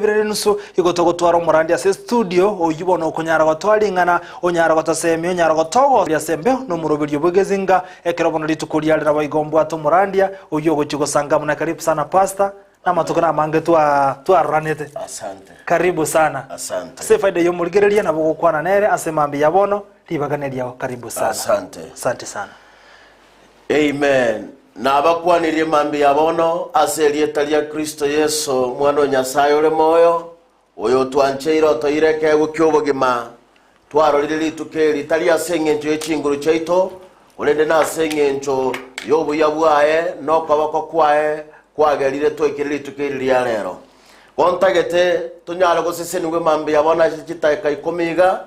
Ibere nenusu igo togotwara omorandi ase estudio oyio bono okonyara gotoa ring'ana, onyara gotosemia, onyara gotogoria ase embeo na omoroberio bw'egesinga ekero bono rituko riare naboigo mbwate omorandia oyio ogochia gosanga amo na karibu sana pastor na amatuko namange twa twaroranete. Asante. Karibu sana. Asante. Ase efaida y'omorigereria nabo ogokwana nere ase mambia ya bono, ribaga neriao. Karibu sana. Asante. Asante sana. Amen. Nabakwanirie mambia bono ase erieta ria Kristo Yeso, Omwana o Nyasae ore moyo, oyotwancheire otoire ekeegwa ki'obogima. Twarorire rituko eri tari ase engencho ye chinguru chiaito, korende nase engencho y'obuya bwaye na okoboko kwaye kwagerire twaikire rituko eri ria rero. Gontagete tonyare gosesenigwa mambia bono ase chidakika ikomi iga,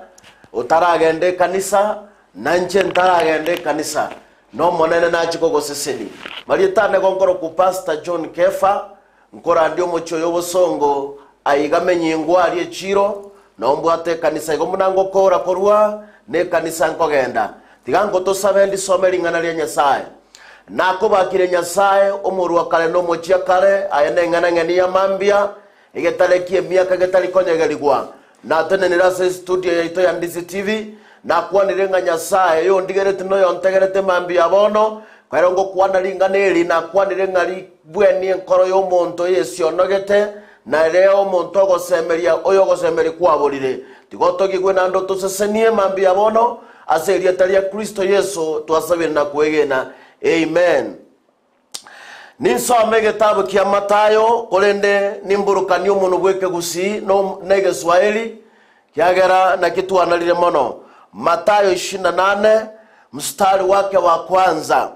otaragenda ekanisa, Na inche ntaragenda ekanisa, n'Omonene nachie kogosesenia. Marieta ane gonkorokwa Pastor John Kefa, nkorandia omochie oyo obosongo, aiga menyingwa aria echiro, nao mbwate ekanisa igo buna ngokora korwa nekanisa nkogenda. Tiga ngotosabe ndisome ring'ana ria Nyasae. Nakobakire Nyasae, omorua kare na omochia kare, aye neng'enang'eni ya mambia, Egetare ki'emiaka getari konyegerigwa. Natenenire ase estudio yaito ya Ndisi TV, nakwanire ng'a Nyasae oyondigereti na oyontegerete mambia bono, ekero ngokwana ring'ana eri nakwanire ng'a ribwenie enkoro y'omonto eyesionogete, na ere omonto ogosemeria oyogosemeria kwaborire. Tiga otogigwe naende otosesenie mambia bono, ase erieta ria Kristo Yeso twasabire na kwegena. Amen. Ninsome egetabu kia Mathayo, korende nimburukanie omonwa bw'ekegusii na egeswahili, kiagera naki twanarire mono. Mathayo ishirini na nane, mstari wake wa kwanza.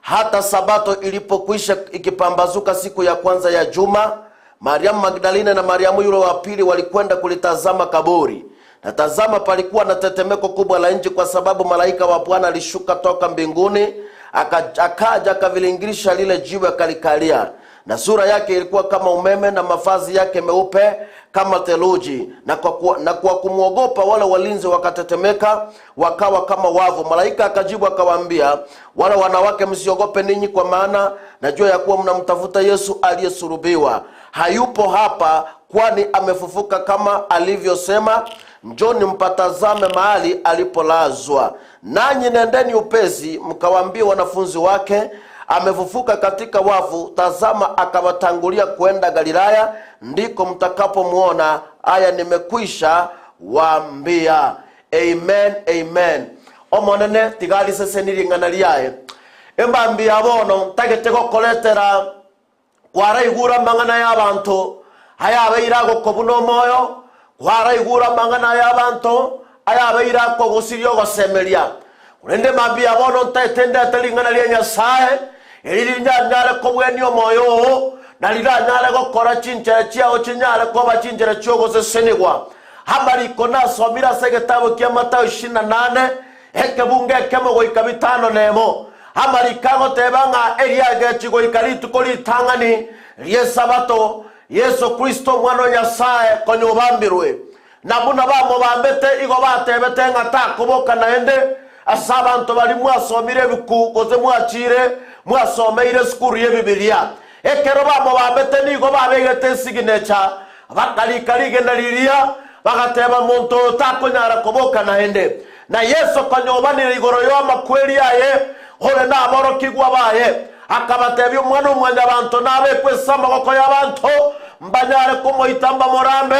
Hata sabato ilipokwisha ikipambazuka siku ya kwanza ya juma, Mariamu Magdalene na Mariamu yule wa pili walikwenda kulitazama kaburi. Na tazama, palikuwa na tetemeko kubwa la nchi, kwa sababu malaika wa Bwana alishuka toka mbinguni akaja akavilingirisha lile jiwe akalikalia, na sura yake ilikuwa kama umeme na mavazi yake meupe kama theluji. Na kwa, ku, na kwa kumwogopa wale walinzi wakatetemeka, wakawa kama wavu. Malaika akajibu akawaambia wale wanawake, msiogope ninyi, kwa maana najua ya kuwa mnamtafuta Yesu aliyesulubiwa. Hayupo hapa, kwani amefufuka kama alivyosema. Njoni mpatazame mahali alipolazwa. Nanyi nendeni upesi mkawaambie wanafunzi wake, amefufuka katika wafu. Tazama, akawatangulia kwenda Galilaya, ndiko mtakapomwona. Haya nimekwisha waambia. Amen, amen. Omonene tiga ariseseni ring'ana riaye. Embambi ya bono ntagete gokoretera Kwaraigure amang'ana y'abanto ayabeire agokobuna omoyo, kwaraigure amang'ana y'abanto ayabeire akogosiria ogosemeria. Korende mambia bono ntaete ndete ring'ana ria Nyasae, eri rinyanyare kobwenia omoyo oo, na riranyare gokora chinchera chiao chinyare koba chinchera chi'ogosesenigwa. Amariko nasomire ase egetabu kia Matayo ishirini na nane, Ekebungo ekemo goika bitano nemo. Amariko agoteba ng'a eriagechi goika rituko ritang'ani ri'Esabato, Yeso Kristo Omwana o Nyasae konya obambirwe. Na buna bamobambete igo batebete ng'a takoboka naende, ase abanto baria mwasomire ebuku gose mwachire mwasomeire esukuru y'Ebibilia. Ekero bamobambete nigo babegete esiginecha, bakarika rigena riria, bagateba, Monto oyo takonyara koboka naende. Na Yeso konya obanire igoro y'amakweri aye ore naborokigwa baye, akabatebia, Omwana-o-mwanyabanto nabekwe ase amaboko y'abanto, mbanyare komoita mbamorambe,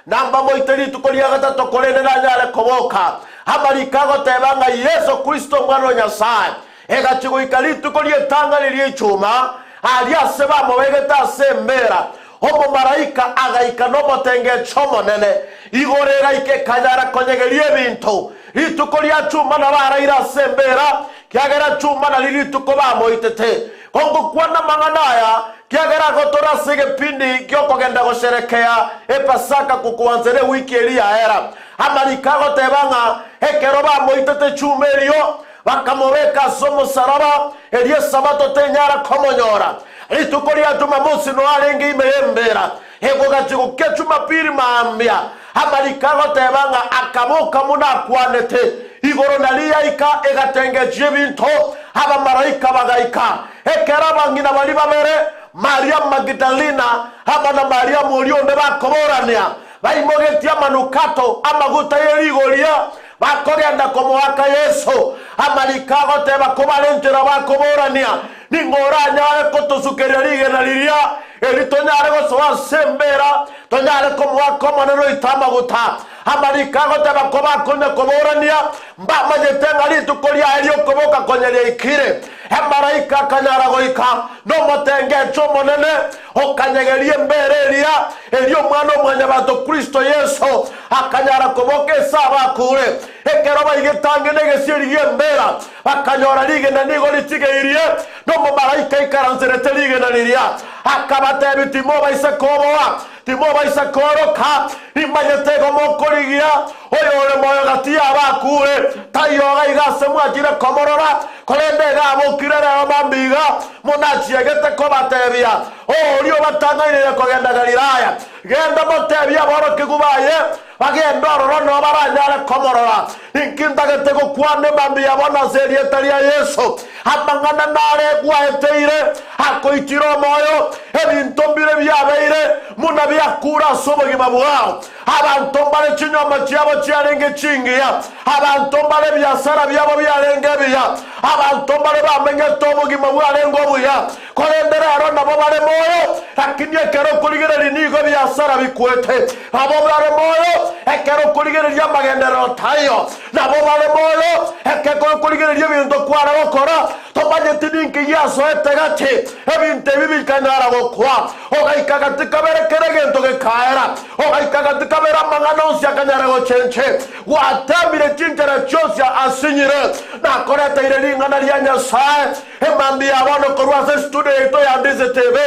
na mbamoite rituko ria gatato, korende nanyare koboka. Amariko agoteba ng'a Yeso Kristo Omwana o Nyasae Egachia goika rituko ri'etang'ani ri'echuma, aria ase bamobegete ase embeera, omomalaika agaika nomotengecho omonene. Igoro egaika ekanyara konyegeria ebinto. Rituko ria chuma nabaraire ase embeera, kiagera chuma nari rituko bamoitete. Gongokwana amang'ana aya, kiagera agotore ase egepindi gi'okogenda gosherekea Epasaka kokoansa newiki eria yaera. Amariko agoteba ng'a ekero bamoitete chuma erio, Bakamobeka ase omosaraba, erio Esabato tenyara komonyora. Rituko ria Jumamosi noe arenge ime y'embeera, egogachi gokia Jumapili mambia. Amariko agoteba ng'a akaboka buna akwanete, igoro na riyaika egatengechia ebinto, abamalaika bagaika. Ekero abang'ina baria babere. Mariamu Magidalina amo na Mariamu oria onde bakoborania, baimogetie amanukato, amaguta ye rigoria, bakogenda komoaka Yeso. Amariko agoteba kobare enchera bakoborania, Ning'o oranyare kotosukeria rigena riria, eri tonyare gosoa ase embeera, tonyare komoaka Omonene oito amaguta? Amariko agoteba kobakonya koborania, mbamanyete ng'a rituko riaye ri'okoboka konya riaikire. Emaraika akanyara goika nomotengecho omonene, okanyegeria embeera eria, erio Omwana-o-mwanyabanto Kristo Yeso akanyara koboka ase abakure. Ekero baigete ang'e negesieri gi'embeera, bakanyora rigena nigo ritigeirie, na omomalaika aikaranserete rigena riria. Akabatebia, Timobaisa koboa, timobaisa kooroka, nimanyete igo mokorigia oyore moyo gati y'abakure. Taiyo iga iga ase mwachire komorora, korende iga abokire rero mambia iga, monachiegete kobatebia, Oria obatang'aineire kogenda Galilaya. Genda motebie aborokigwa baye, Bagende ororo nao baranyare komorora. Inki ntagete gokwana emambia ya bono ase erieta ria Yeso? Amang'ana nare gwaeteire, akoitire omoyo, ebinto mbire biabeire buna biakure ase obogima bwao. Abanto mbare chinyomba chiabo chiarenge chingiya, abanto mbare ebiasara biabo biarenge ebiya, abanto mbare bamenyete obogima bwarenge obuya, Korende rero nabo bare moyo, lakini ekero okorigereria nigo ebiasara bikwete. Nabo bare moyo, ekero okorigereria amagenderero taiyo. Nabo bare moyo, ekero okorigereria ebinto kware gokora, tomanyeti ninki giasoete gati, ebinto ebi bikanyara gokwa. Ogaika gati kabere kera egento gekaera. Ogaika gati kabere amang'ana onsi akanyara gochenche. Gwatemire chinchera chionsi asinyire. Nakoreteire ring'ana ria Nyasae. Emambia ya bono korwa ase estudio yaito ya Ndizi TV,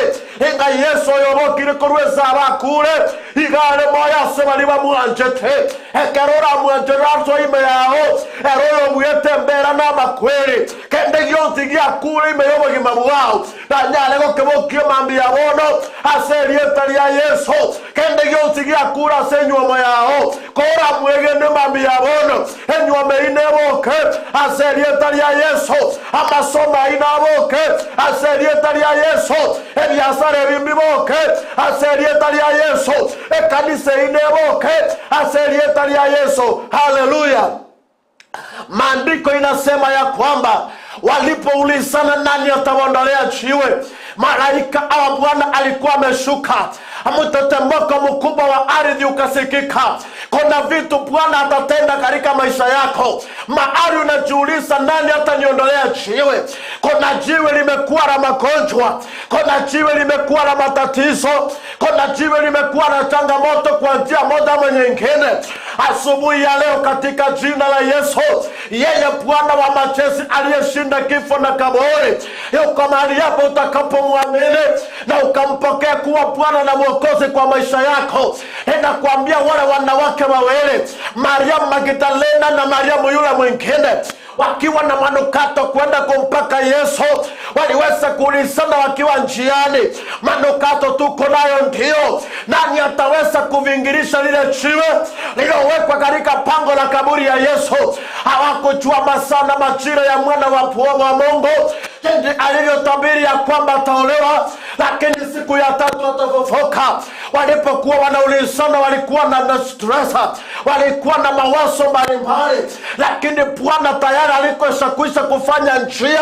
ing'a Yeso oyo obokire korwa ense abakure, iga are moyo ase baria bamwanchete. Ekero oramwancherere asoe ime yao, ere oyobuete embera na amakweri, kende gionsi giakure ime y'obogima bwao, nanyare gokebokia emambia ya bono ase erieta ria Yeso. Kende gionsi giakure ase enyuomo yao, koramwegene emambia ya bono, enyuomo eyio neboke ase erieta ria Yeso. Amasomo ayio naboke ase erieta ria Yeso. Ebiasara ebi mbiboke ase erieta ria Yeso. Ekanisa eyio neboke ase erieta ria Yeso. Haleluya! Maandiko inasema ya kwamba walipoulizana nani atawaondolea jiwe, malaika wa Bwana alikuwa ameshuka, mtetemeko mkubwa wa ardhi ukasikika. Kuna vitu Bwana atatenda katika maisha yako, mahali unajiuliza nani ataniondolea jiwe. Kuna jiwe limekuwa la magonjwa, kuna jiwe limekuwa la matatizo, kuna jiwe limekuwa na changamoto kwa njia moja ama nyingine. Asubuhi ya leo katika jina la Yesu, yeye Bwana wa majeshi aliyeshinda kifo na kaburi, yuko mahali hapo utakapomwamini na ukampokea kuwa Bwana na Mwokozi kwa maisha yako. Ninakwambia wale wanawake wawili, Mariamu Magdalena na Mariamu yule mwingine, wakiwa na manukato kwenda kumpaka Yesu, waliweza kuulizana wakiwa njiani, manukato tuko nayo ndio, nani ataweza kuvingirisha lile jiwe lililowekwa katika pango la kaburi ya Yesu? Hawakujua masaa na majira ya mwana wa wa Mungu jinsi alivyotabiri ya kwamba ataolewa, lakini siku ya tatu atafufuka. Walipokuwa wanaulizana, walikuwa na, na stress, walikuwa na mawazo mbalimbali, lakini Bwana tayari alikwisha kufanya njia,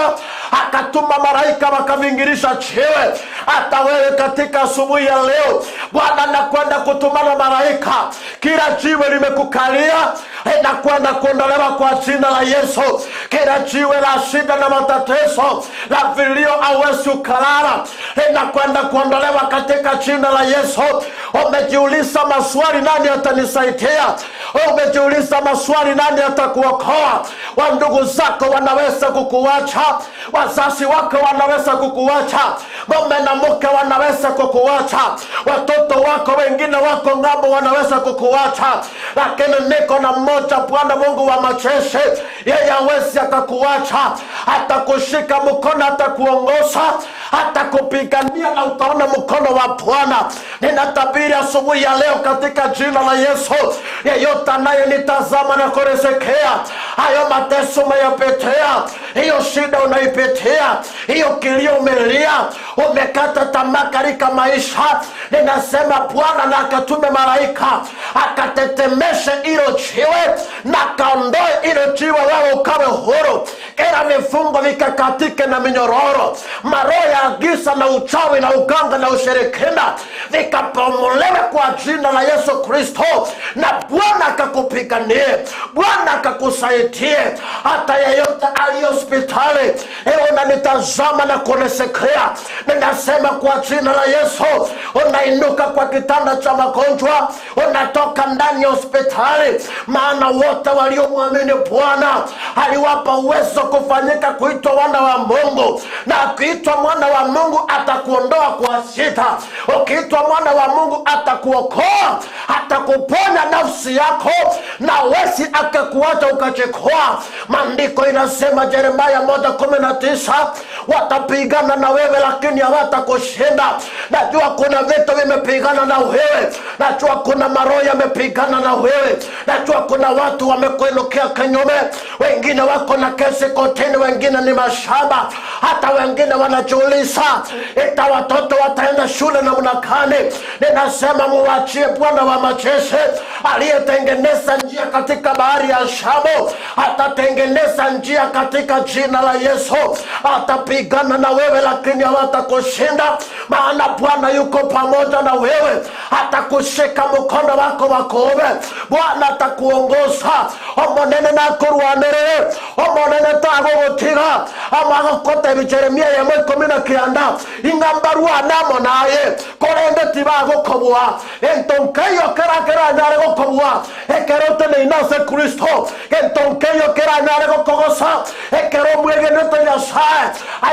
akatuma malaika wakavingirisha jiwe. Hata wewe katika asubuhi ya leo, Bwana anakwenda kutumana malaika, kila jiwe limekukalia linakwenda kuondolewa kwa jina la Yesu. Kila jiwe la shida na matatizo la vilio hauwezi ukalala linakwenda kuondolewa katika jina la Yesu. Umejiuliza maswali, nani atanisaidia? Umejiuliza maswali, nani atakuokoa? Wandugu zako wanaweza kukuacha, wazazi wako wanaweza kukuacha, mume na mke wanaweza kukuacha, watoto wako wengine wako ng'ambo wanaweza kukuacha, lakini niko na mmoja, Bwana Mungu wa majeshi, yeye hawezi akakuacha, atakushika mkono, atakuongoza, atakupigania na utaona mkono wa Bwana. Ninatabiri asubuhi ya leo katika jina la Yesu, yeyote anayenitazama na kuresekea hayo mateso umeyapitia, Hiyo shida unaipitia, hiyo kilio umelia, umekata tamaa katika maisha, ninasema Bwana na akatume malaika akatetemeshe ilo jiwe na akaondoe ilo jiwe, wewe ukawe huru, ila vifungo vikakatike na minyororo, maroho ya giza na uchawi na uganga na ushirikina vikabomolewe kwa jina la Yesu Kristo, na Bwana akakupiganie, Bwana akakusaidie. Hata yeyote aliye hospitali, ewe unanitazama na kunisikia, ninasema kwa jina la Yesu, unainuka kwa kitanda cha magonjwa, unatoka ndani ya hospitali, maana wote waliomwamini Bwana aliwapa uwezo kufanyika kuitwa wana wa Mungu, na akiitwa mwana wa Mungu atakuondoa kwa shida. Ukiitwa mwana wa Mungu atakuokoa, atakuponya nafsi yako, na wesi akakuacha ukachikoa. Maandiko inasema Yeremia 1:19, watapigana na wewe lakini hawatakushinda. Najua kuna vitu vimepigana na wewe, najua kuna maroho yamepigana na wewe, najua kuna watu wamekuinukia kinyume, wengine wako na kesi kotini, wengine ni mashamba, hata wengine wanajiuliza ita watoto wataenda shule namna gani? Ninasema muwachie Bwana wa majeshi aliyetengeneza njia katika bahari ya Shamu, atatengeneza njia katika jina la Yesu. Atapigana na wewe lakini hawatakushinda, maana Bwana yuko pamoja na wewe, atakushika mkono wako wa kuume. Bwana atakuongoza omonene nakurwanĩrĩre omonene tagũgũtiga amagũkotebi Jeremia 1:19 ing'ambarua namo naye korende tibagũkobua entonkeyo kerakera nyare gũkobua ekero oteneine ase Kristo entonkeyo kera nyare gũkogosa ekero omwegenete Nyasaye.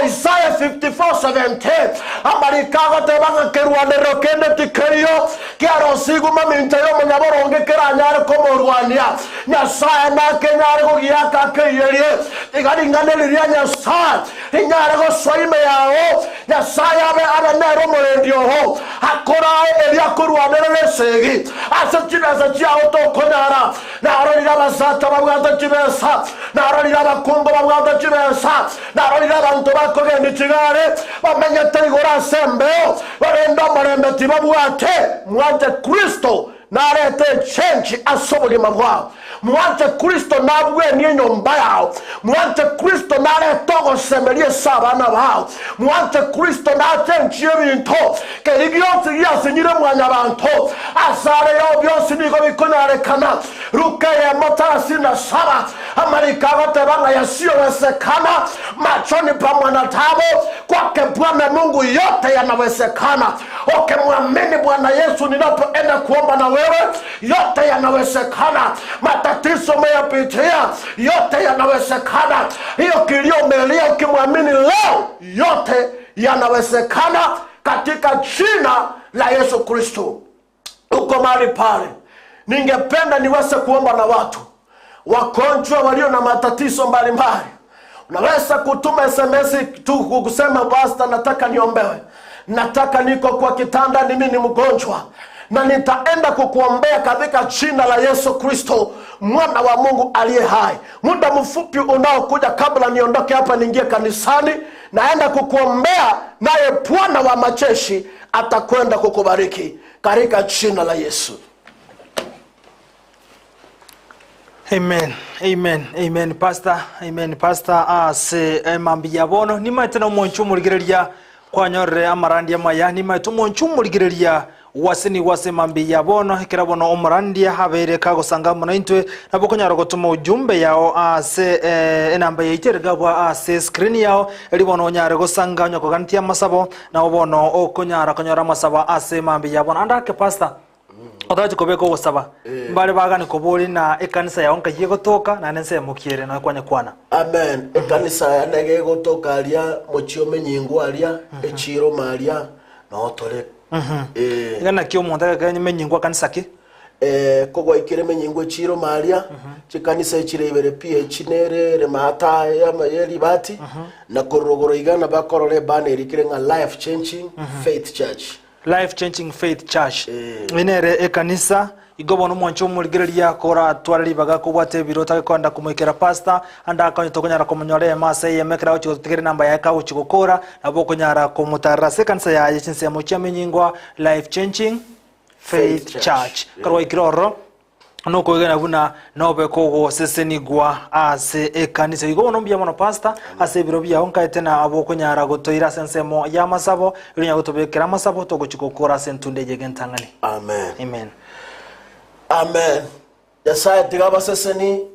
Isaiah 54:17 amarika agoteba ng'a kerwanero kende tikeiyo kiarosiguma mincha ya omonyaboronge keranyare komorwania Nyasaye nakenyare gogiaka akeiyerie tiga ring'ana riria Nyasaye rinyare gosoa ime yao Nyasaye abe abe nere omorendi oho akorae eria akorwanerera esegi ase chibesa chiao tokonyara narorire abasacha babwate chibesa narorire abakungu babwate chibesa narorire abanto bakogenda chigare bamenyete igoro ase embeo barende omorembe tibabwate. Mwanche Kristo narete change ase obogima bwao, mwanche Kristo nabwenie enyomba yao, mwanche Kristo narete ogosemeria ase abana bao, mwanche Kristo nachenchie ebinto keri gionsi giasinyire mwanyabanto asare yao bionsi nigo bikonyarekana. Luka 1:37 amarika agoteba ng'a yasiyowezekana machoni pa mwanadamu, kwake Bwana Mungu yote yanawezekana. Ukimwamini Bwana Yesu, ninapoenda kuomba na wewe, yote yanawezekana. Matatizo umeyapitia, yote yanawezekana. Hiyo kilio umelia, ukimwamini leo, yote yanawezekana katika jina la Yesu Kristo. Uko mahali pale, ningependa niweze kuomba na watu wagonjwa walio na matatizo mbalimbali. Unaweza kutuma SMS tu kusema, Pastor, nataka niombewe, nataka niko kwa kitanda, mimi ni mgonjwa, na nitaenda kukuombea katika jina la Yesu Kristo mwana wa Mungu aliye hai. Muda mfupi unaokuja kabla niondoke hapa niingie kanisani, naenda kukuombea, naye Bwana wa majeshi atakwenda kukubariki katika jina la Yesu. Amen, amen, amen, Pastor, amen, Pastor. Ase emambi ya bono nimaete na omonchu omorigereria kwanyorere amarandia maya, nimaete omonchu omorigereria wasini wase mambi ya bono ekera bono omorandia habere kagosanga mono intwe nabo konyara gotuma ujumbe yao ase enamba yaiterega ase screen yao eri bono onyare gosanga onyakogantia amasabo nabo bono okonyara konyora amasabo ase mambi ya bono. Andake Pastor, otachi kobeka ogosaba mbare bagani kobori na ekanisa yao nkaye gotoka na nense mukiere na kwanya kwana. Amen. Ekanisa yanege gotoka aria mochio menyingo aria echiro maria no tore. Ngana kio omonto agakenya menyingo kanisa ki kogwaikire menyingo echiro maria chikanisa echire ibere PH nere remata ya yeribati na korogoro igana bakorore banner ikire nga Life Changing Faith Church. Life Changing Faith Church. Inere ekanisa Igo bono omwanche omorigereria koratware ribaga kobwata ebiro otagekonda komoikera pastor, ande akonye tokonyara komonyora eyemo ase eyemo ekero agochia gototigera enamba yaye kagochia gokora, nabo okonyara komotarera ase ekanisa yaye chinsemo chiamenyingwa Life Changing Faith Faith Church. Church. Ekero gwaikire ororo nokoegena buna nobe kogosesenigwa ase ekanisa. Igo bono mbuya mono pastor ase ebiro biao nkaete na abwo okonyara gotoira ase ensemo y'amasabo, erio onyare gotobekera amasabo togochia gokora ase entunda eye egentang'ani. Amen. Amen. Amen. Nyasaye tiga abaseseni,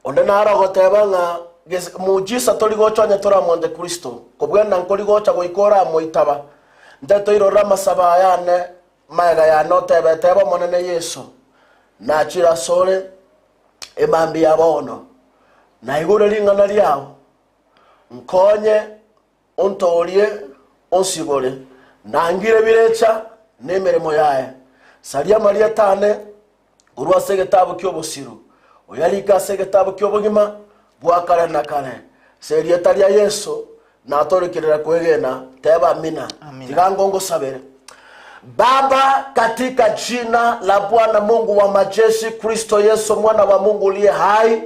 onde nare ogoteba ng'a ges- muujiza tori gocha onye toramwanche Kristo, kobwena nkori gocha goika oramoitaba. Nte toirorere amasabo aya ane magega yane otebe, Teba Omonene Yeso, nachire asore emambia ya bono, naigure ring'ana riao, nkonye Ontoorie, onsibore, nangire birecha nemeremo yaye. Saria amarieta ane korwa ase egetabu ki'obosiru, oyarike ase egetabu ki'obogima bwa kare na kare. Ase erieta ria Yeso natorekerera kwegena, teba amina. Amina. Tiga ngongosabere. Baba, katika jina la Bwana Mungu wa majeshi, Kristo Yesu mwana wa Mungu uliye hai,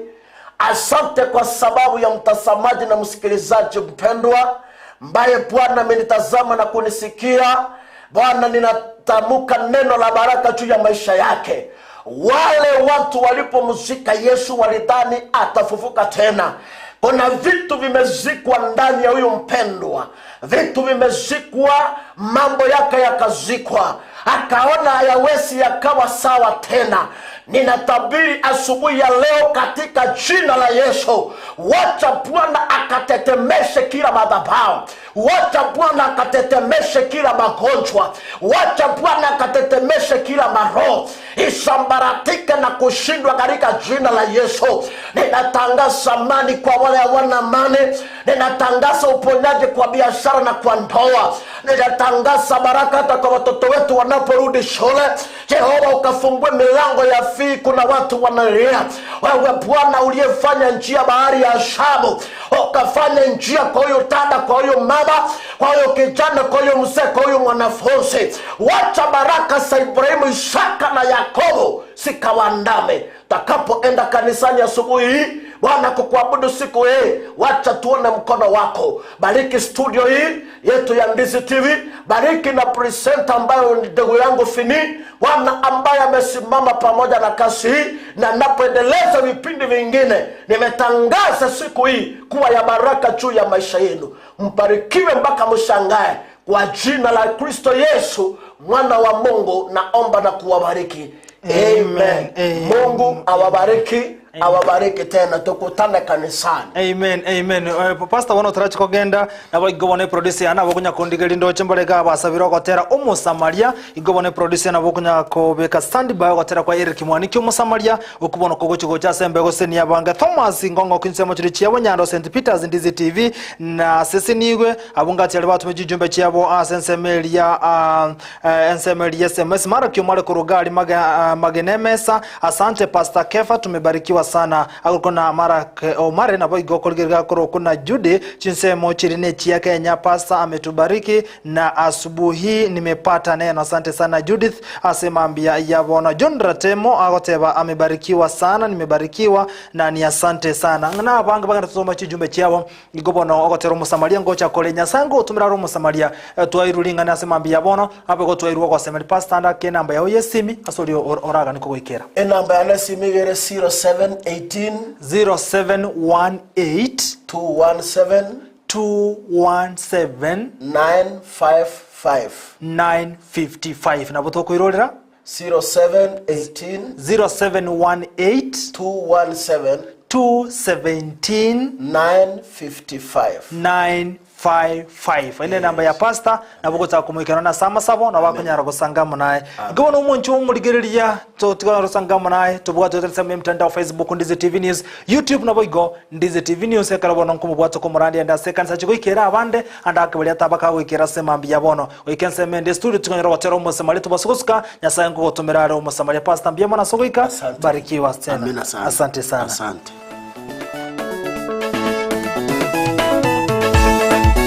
asante kwa sababu ya mtazamaji na msikilizaji mpendwa mbaye Bwana amenitazama na kunisikia. Bwana, ninatamka neno la baraka juu ya maisha yake. Wale watu walipomzika Yesu walidhani atafufuka tena. Kuna vitu vimezikwa ndani ya huyu mpendwa, vitu vimezikwa, mambo yake yakazikwa, akaona hayawezi yakawa sawa tena. Ninatabiri asubuhi ya leo katika jina la Yesu, wacha Bwana akatetemeshe kila madhabahu, wacha Bwana akatetemeshe kila magonjwa, wacha Bwana akatetemeshe kila maroho isambaratike na kushindwa katika jina la Yesu. Ninatangaza amani kwa wale hawana amani, ninatangaza uponyaji kwa biashara na kwa ndoa, ninatangaza baraka hata kwa watoto wetu wanaporudi shule. Jehova, ukafungue milango ya fii, kuna watu wanalia. Wewe Bwana uliyefanya njia bahari ya Shamu, ukafanya njia kwa huyu dada, kwa huyu mama, kwa huyu kijana, kwa huyu mzee, kwa huyu mwanafunzi. Wacha baraka za Ibrahimu, Isaka na Yakobo zikawandame takapoenda kanisani asubuhi hii Bwana kukuabudu siku hii, wacha tuone mkono wako. Bariki studio hii yetu ya Ndizi TV, bariki na presenter ambayo ni ndugu yangu Fini, Bwana ambaye amesimama pamoja na kazi hii, na napoendeleza vipindi vingine, nimetangaza siku hii kuwa ya baraka juu ya maisha yenu. Mbarikiwe mpaka mshangae. Kwa jina la Kristo Yesu mwana wa Mungu naomba na kuwabariki. Amen. Amen. Mungu awabariki, awabariki tena, tukutane kanisani. Amen, amen. Eh, Pastor bono tarachi kogenda nabo igo bono eproducer nabo konya kondigeria ndoche mbarega abasabire ogotera omosamaria igo bono eproducer nabo konya kobeka standby ogotera kwa Eric Mwaniki omosamaria okubona kogochi gocha ase embe gosenia abange Thomas Ngongo kinsemo chiri chiabo Nyando St Peters Ndizi TV na sesenigwe abwo ngati aria batume chijumbe chiabo ase ensemo eria ah, eh, ensemo eria SMS mara kiomare korogari maga, magenemesa asante Pastor Kefa tumebarikiwa sana agokona mara omare nabo igo korigerera korokuna Judy chinsemo chiri ne chia Kenya Pastor ametubariki na asubuhi nimepata neno asante sana Judith asema ambia yabona John Ratemo agoteba amebarikiwa sana nimebarikiwa na ni asante sana ng'ana abange bagenda tusoma chijumbe chiabo igo bono ogotera omusamaria ngocha kore nyasango otumira ari omusamaria eh, twairu ring'ana ase mambia bono abe gotwairwa ogosemeri pastor ande ake enamba yao yesimi ase oria oragani kogoikera Enamba yane simigere 0718 0718 217 217 955 955 nabo tokoirorera 0718 0718 217 217 955 955 ine namba ya pasta nabo gotaka komoikana na sama sabo nabo akonyara gosangamo naye igo omonchi omorigereria totigana gosangamo naye tobwate oteresamo emtandao Facebook Ndizi TV News YouTube nabo igo Ndizi TV News ekero bono nkomobwate komorandi ende ase ekanisa chigoikera abande ande akabaria tabakagoikera ase mambia bono goika ensemo ende studio tikonyora gotera omosamaria tobase gosuka nyasaye nkogotomera are omosamaria pastor mbuya mono ase goika Asante. barikiwa tena Amina sana. asante sana Asante.